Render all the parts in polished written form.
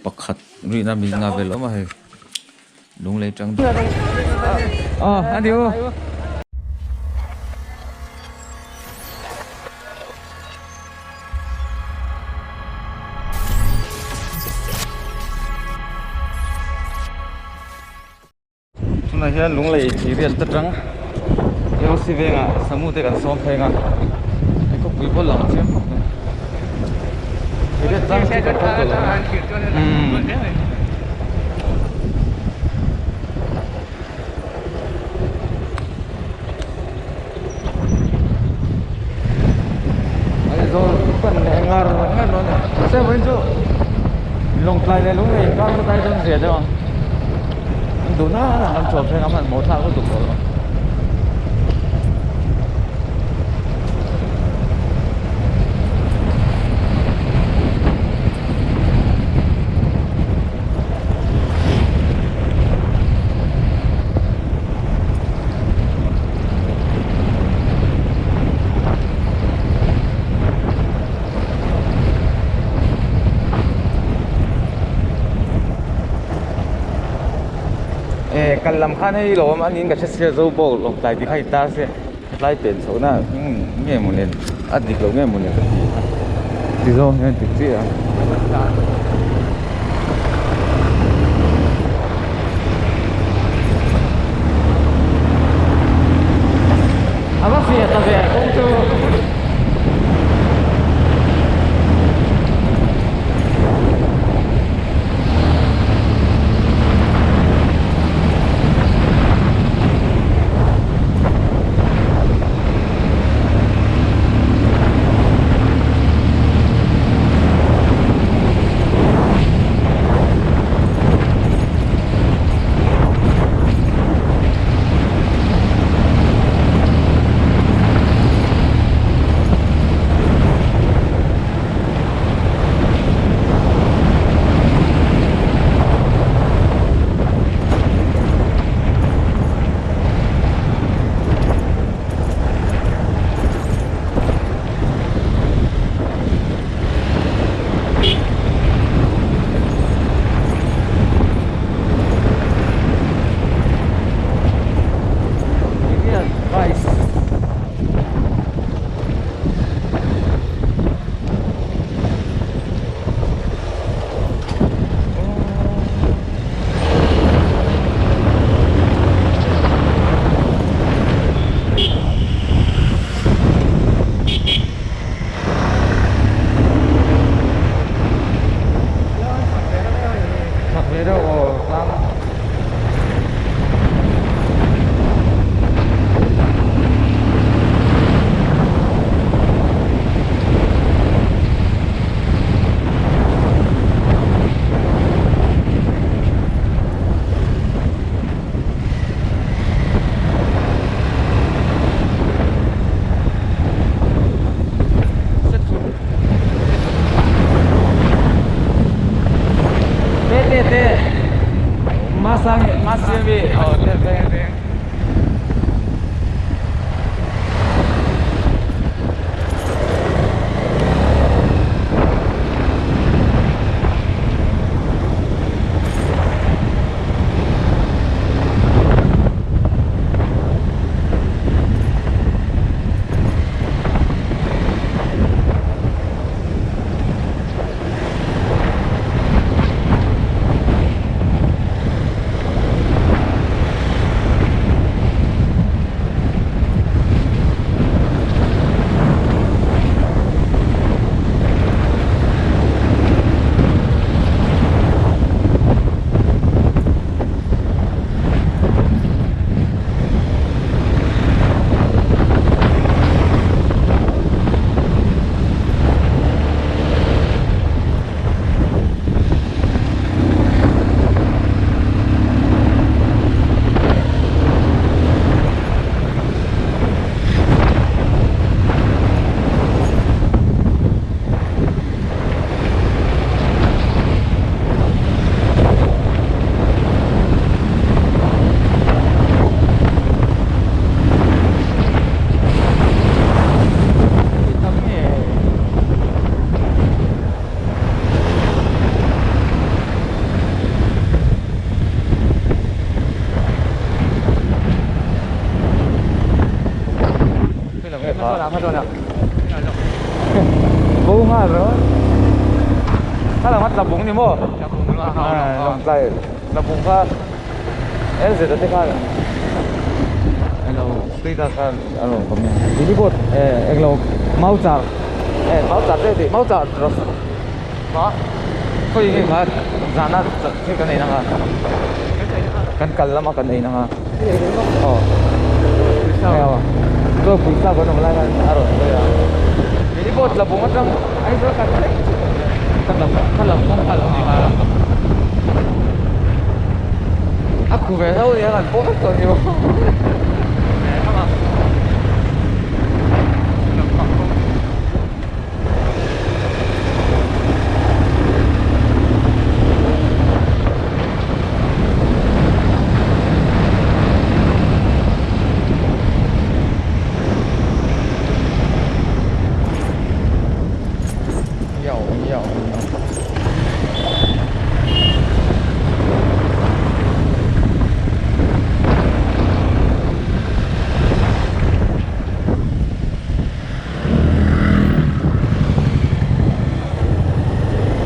Pakhat rihna min nga vel awm a hei lunglei tang aw a ni u. Tunah hian lunglei thiriat atang AOC vengah samu te kan sawm pheng a hei khawpui pawh lang chiang khawp mai thiriat tlang chu kan kal tawh lo ang Aizawl pan leh ngar ngar dawn a ni mahse vawiin chu lawngtlai leh lunglei inkar chu tlai dawn zia deuh ang an duh nan an chhuah pheng a hmanhmawh thlak lutuk tawh lo. Eh kal lam khan hei lo awm a niin ka hre sia zo bawk lawngtlai tih kha i tar sia hetlai pen chhoh na nge maw nen a dik loh nge maw nen ka ti a ti zawng hian dik chiah a. A va fiah ta ve kawng chu. Chak ve deuh aw tlang. Te te te Masang Masiami oh te te Bo nghal rawh. Kha lam a tlabung ni maw? Lawngtlai tlabung kha LZ a te khan elo status khan a rawn comment Lily boat eh englo mau char eh mau char te tih mau char ma khawi nge kha zana thil kan ei na kha kan kal lama kan ei na kha aw chaw pawisa kan awm lai khan a rawn sawi a Lily boat tlabung atang Aizawl kan thleng kha lam kawng kha lo ni nghal a a khu ve ho nia kan pawh vek tawh ni maw.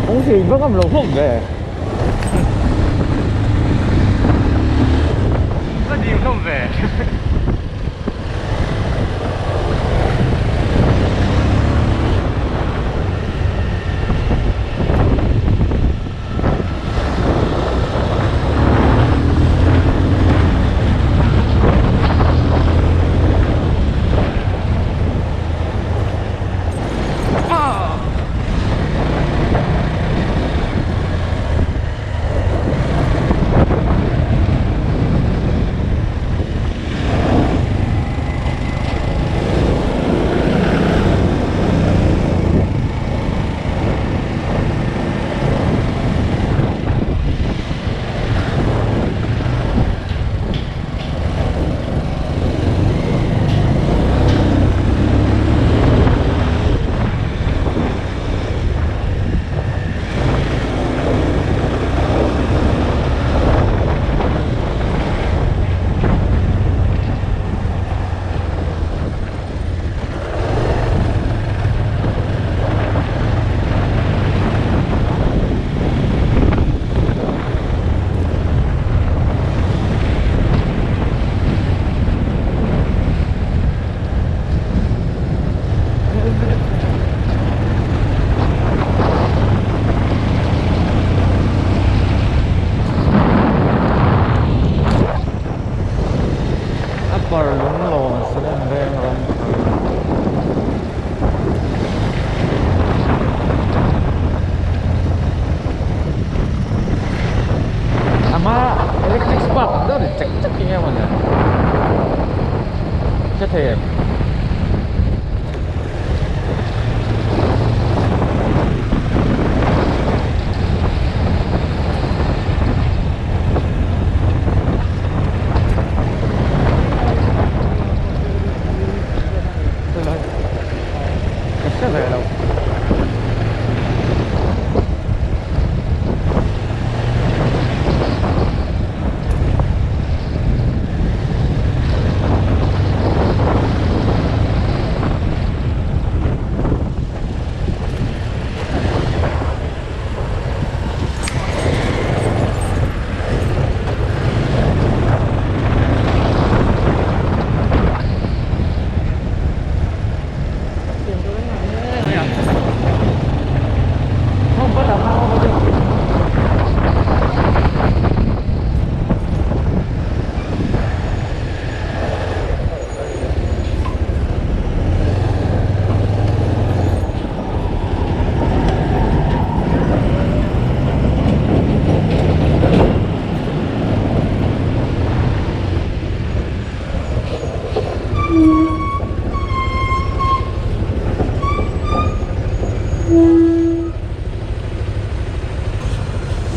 Kawng hi va ngam lo hlawm ve. Va ding hlawm ve. Upper Lunglawn Salem Veng ram thar. A hma electric spark ang deuh a ni chek chek eng emaw ni hre thei em? Ka hre ve lo.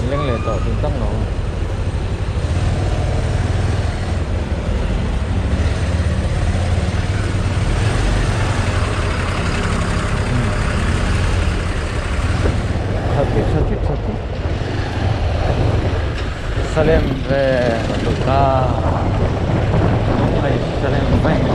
Leng leh tawh ding tang lo. Salem ve luta Lunglei Salem veng.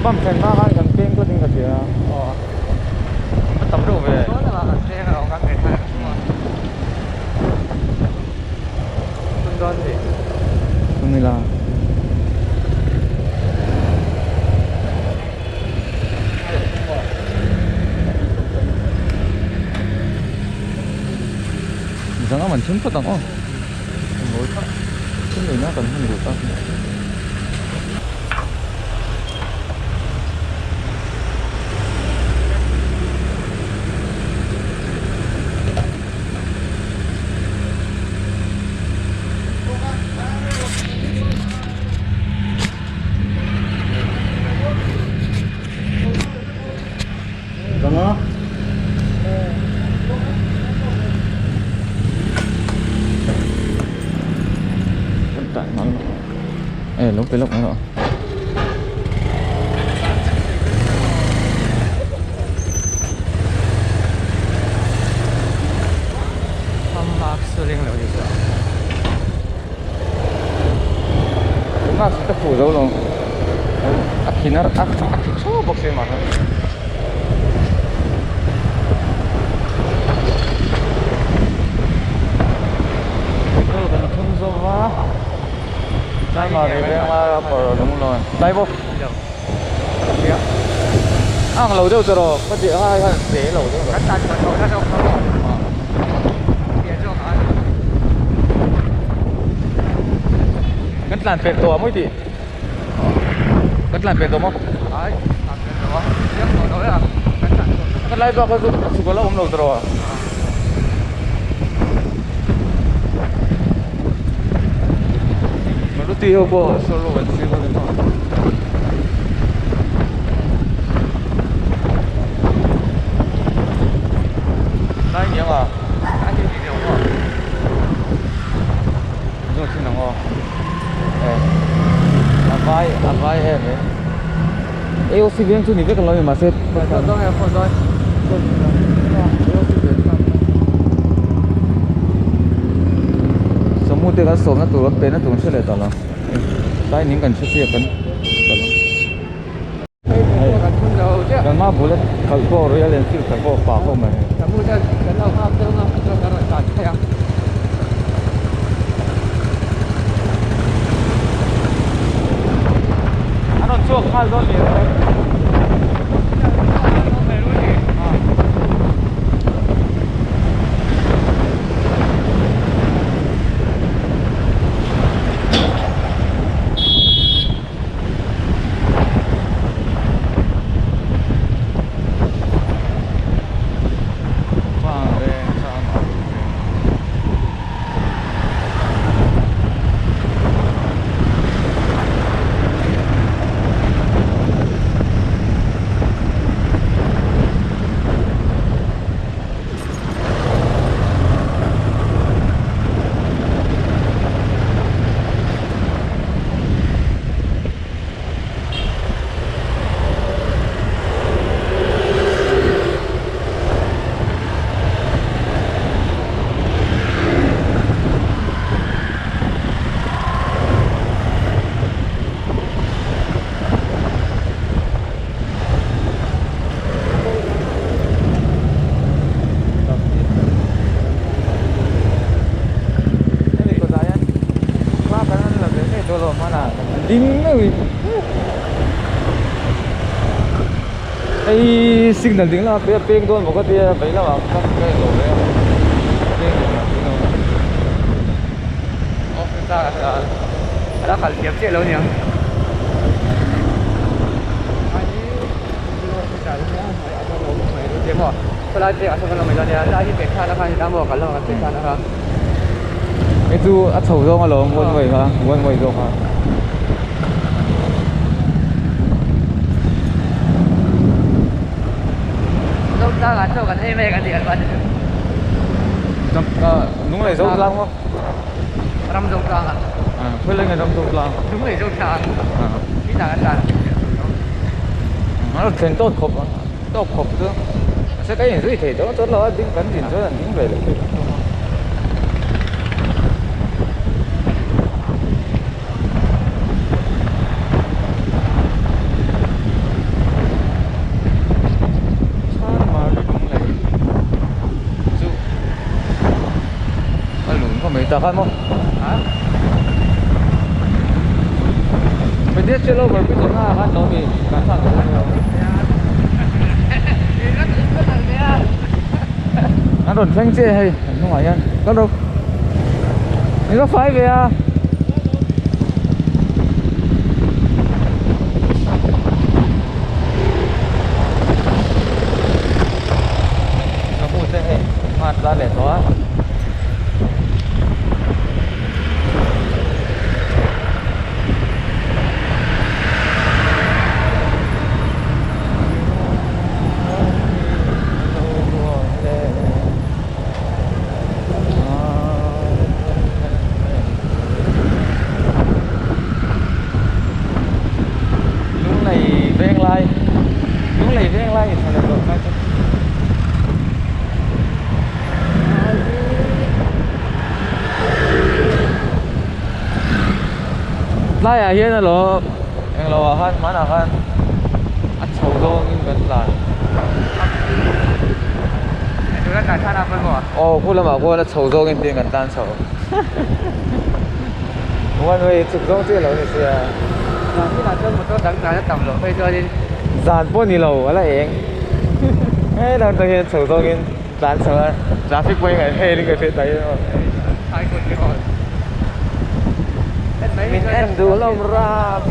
Pump thlen hma khan kan peng tawt in ka hria a tam reuh ve. Hun ila. Zanga man thun phawt ang aw. Mawi kha thil neihna kan hman duh ta. Zanga. Ê, lúc tới lúc nữa rồi. Mask ka fuh zo lo a thin a a thi thup bawk si mah petrol kan thun zo va tlaiah rih veng a upper lung lawn tlai bawk a ang lo deuh tawh rawh ka tih ang hian te lo deuh Kan tlan pet tawh a mawi tih Kan tlan pet tawh maw Kan lai bak kha chu a chhuk a la awm lo tawh a Maruti ho pawh showroom an siam a ni maw. Lai ni ang a. Zawk thin ang aw eh a vai a vai em e AOC veng chu ni vek ang lo a ni mahse Samu te kan sawmna tur kan pehna tur an hre leh ta lo tlai ning kan hre chiah kan kal ang. Kan hma bula khalh pawh Royal Enfield khalh pawh pa khawp mai. An rawn chhuak nghal dawn leh mai. Hemi kawtah hian hma kan han la ve ngei dawn lo hmanah ding meuhin hei signal ding lamah pawh a peng dawn maw ka tia vei lamah khan ka en lo ve a peng dawn a peng a la kal thiam chiah lo aniang. Hei chu a chho zawng alawm one way kha one way zawk kha. Lunglei zo tlang maw? Ram zo tlang a. Khawi lai nge ram zo tlang? Lunglei zo tlang. A thlen tawt khawp a tawk khawp chu mahse ka inzui thei dawn chuan lo a ding kan din chuan an ding ve leh thei dawn a. Tah khan maw? Pedestrian over bridge ang hnaah khan lo mi kan thlak duh a ni. An rawn thleng chiah hei an hnungah hian kal rawh ni ka fai ve a. Ka hmu te hei hman tlan leh tawh a. Lunglei veng lai Lunglei veng lai in thlan leh lai chu Tlaiah hian alo englo ah khan hmanah khan a chho zawngin kan tlan. Aw khu lamah khuan a chho zawngin tiin kan tlan chho. One way chhuk zawng chiah lo ni sia. Zan pawh ni lo a la eng. Hei lam tang hian chho zawngin tlan chho a traffic pawh hi ngaih hel in ka hriat tak hian aw. Min en duh hlawm rap.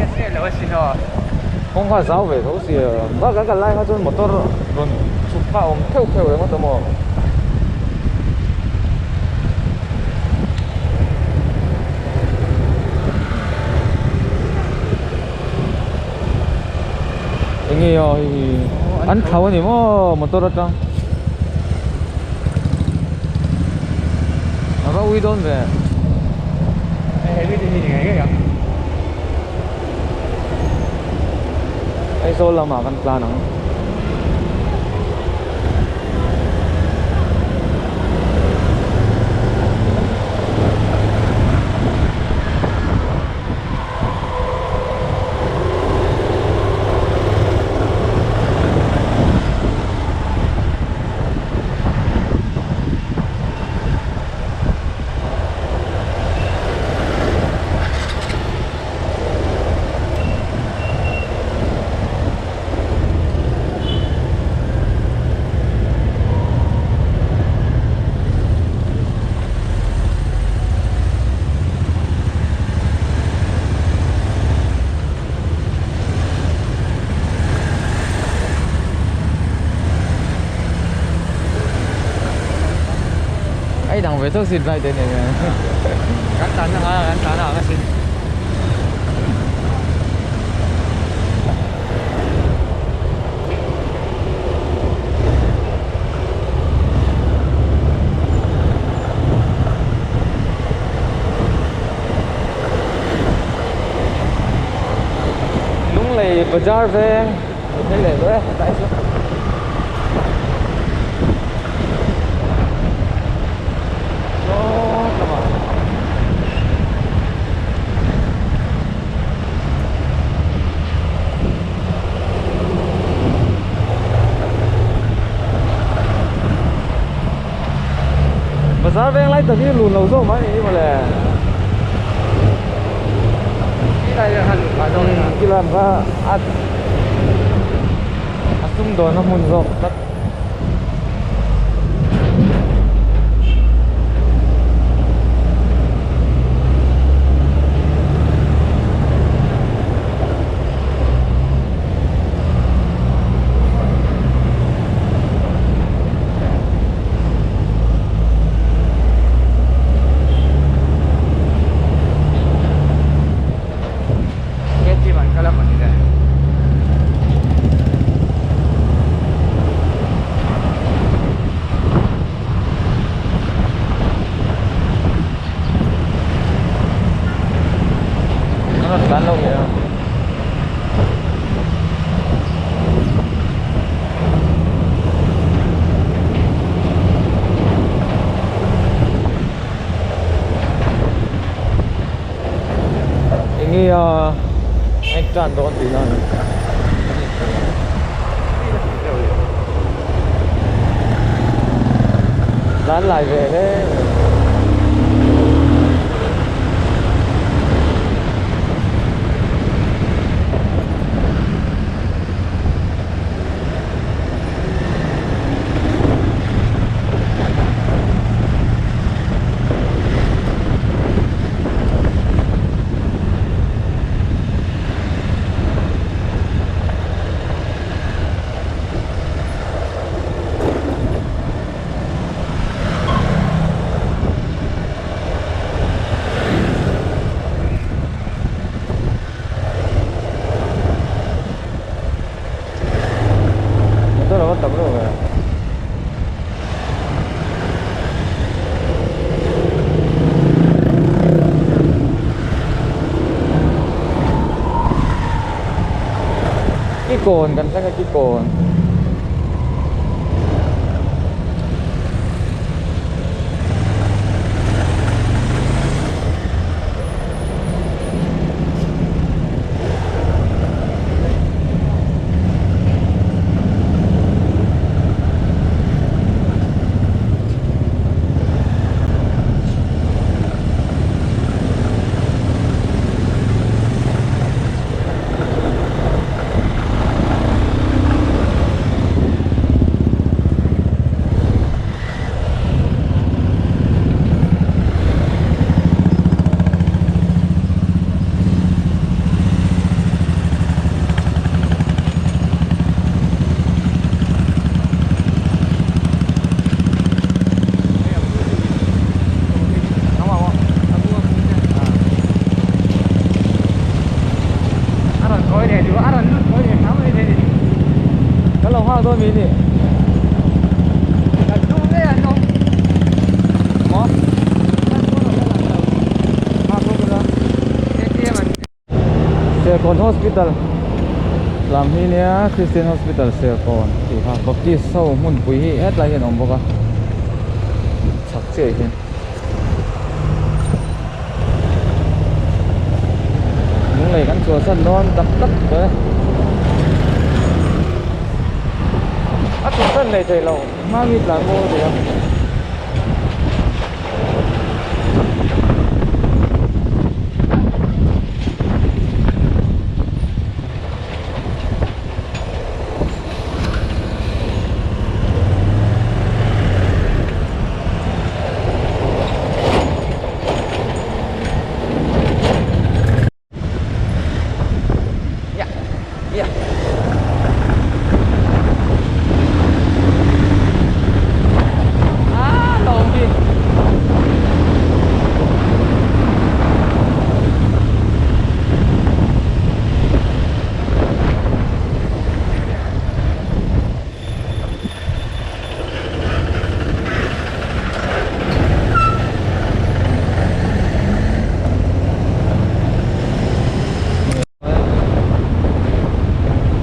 Kawng kha a zau ve tho sia bak a kal lai kha chuan motor rawn chhuk kha a awm theuh theuh ringawt a maw. Enge aw hei hi an thlo a ni maw motor atang a va ui dawn ve. Aizawl lamah kan tlan ang. Ai dang ve tho sin vai te nen Kan tlan na ngai a kan tlan a ang asin. Lunglei bazar veng hei leh tawh e tlai chu. Sawt lamah. Bazar veng lai tak hi lun lo zawk mai ni mawle. Khi lam kha a a sumdawn a hmun zawk tlat. Enge a en tan dawn tih nan Tlan lai ve hle mai. Kikawn kan thleng a Kikawn. Kan lo nghak dawn mi ni. Maw? Serkawn Hospital lam hi nia Christian Hospital Serkawn tih kha Baptist ho hmunpui hi hetlai hian a awm bawk a chhak chiah hian. Lunglei kan chhuahsan dawn tak tak tawh e a chhuahsan leh theih loh hma mi tlan maw a ti a.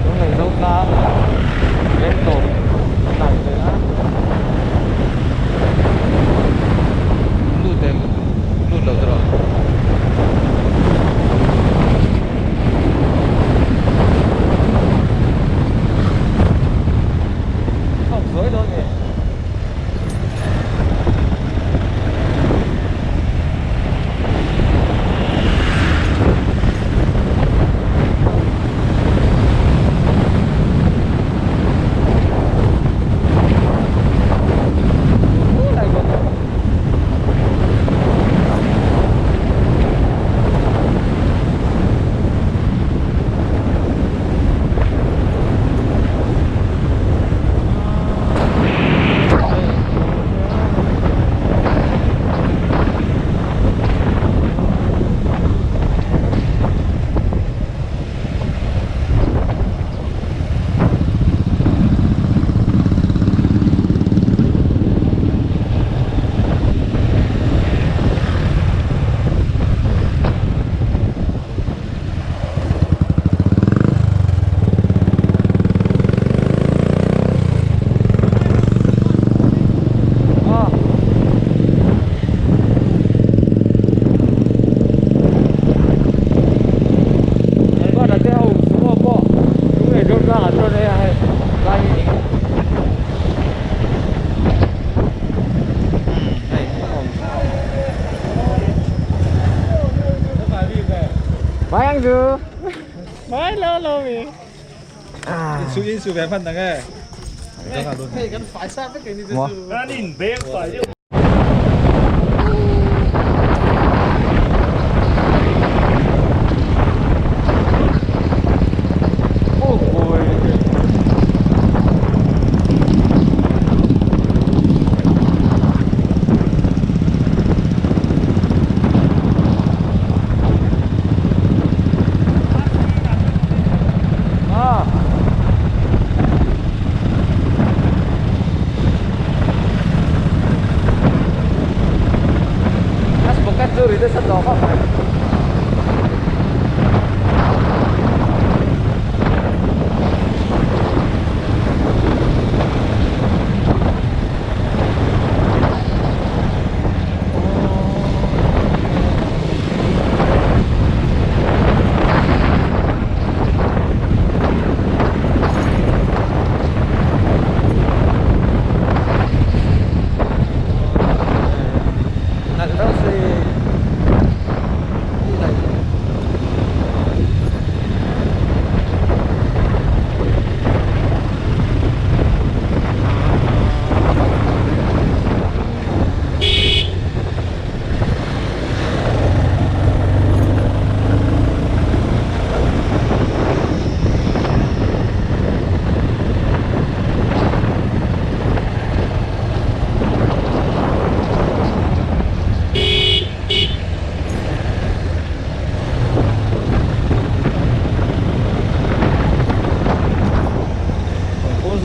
Lunglei zo tlang leng tawp hnai ve a lut em lut lo tawh a sawi dawn nge.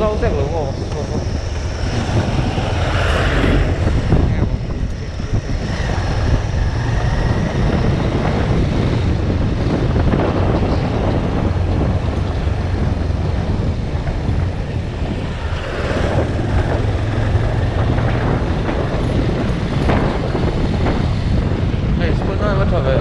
Zau vek lo maw? Hei school nan a va tha ve.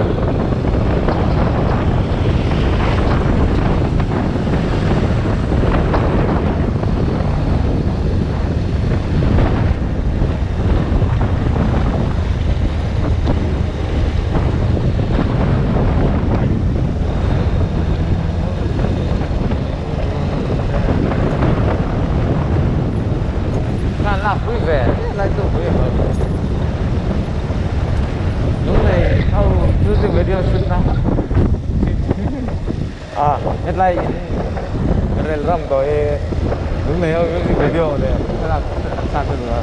Khan lak pui ve lai tu pui ve Lunglei ho music video shoot na a hetlai in rel ram tawh hi Lunglei ho music video leh thlalak an thlak te duh a.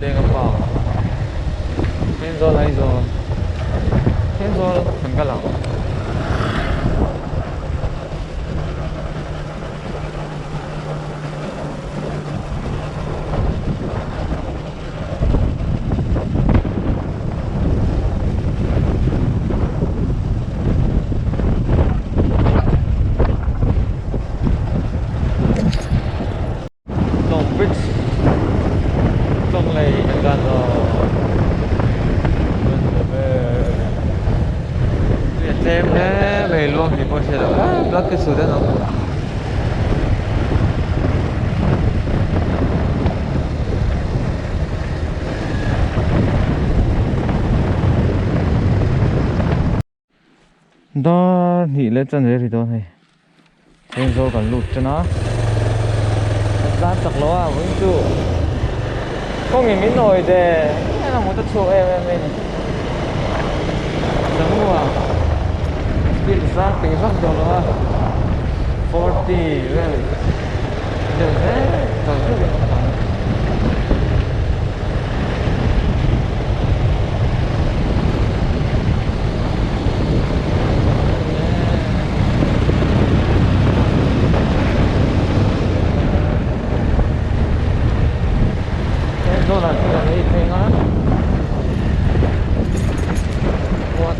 Denga pa Thenzawl Aizawl Thenzawl kan kal ang. Tlawng bridge tlawng lei an dan dawn tui a tlem hle mai luang tih pawh a hriat loh eh blood te sut an awm. Dar hnih leh chan ve ri dawn hei Thenzawl kan lut tan a kan tlan chak lo a vawiin chu kawngin min nawi de eng a mut a chhuak em em mai a ni Jammu-ah speed zang tih vak dawn lo a 40 vel deuh hle tawh deuhin a tlan a. Zawlah thil an ei pheng a what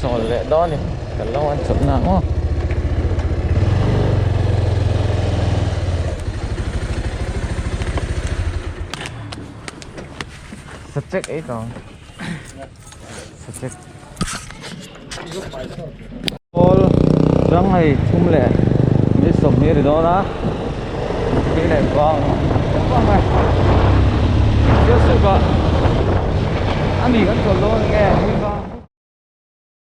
Chawl leh dawn a ni kan lo an chawlh na maw. Sachek ei tawh ang sachek. Pawl chang hei thum leh minute 20 ri dawn a tui leh vang vang a thil suk ah a mi kan chawl dawn nge.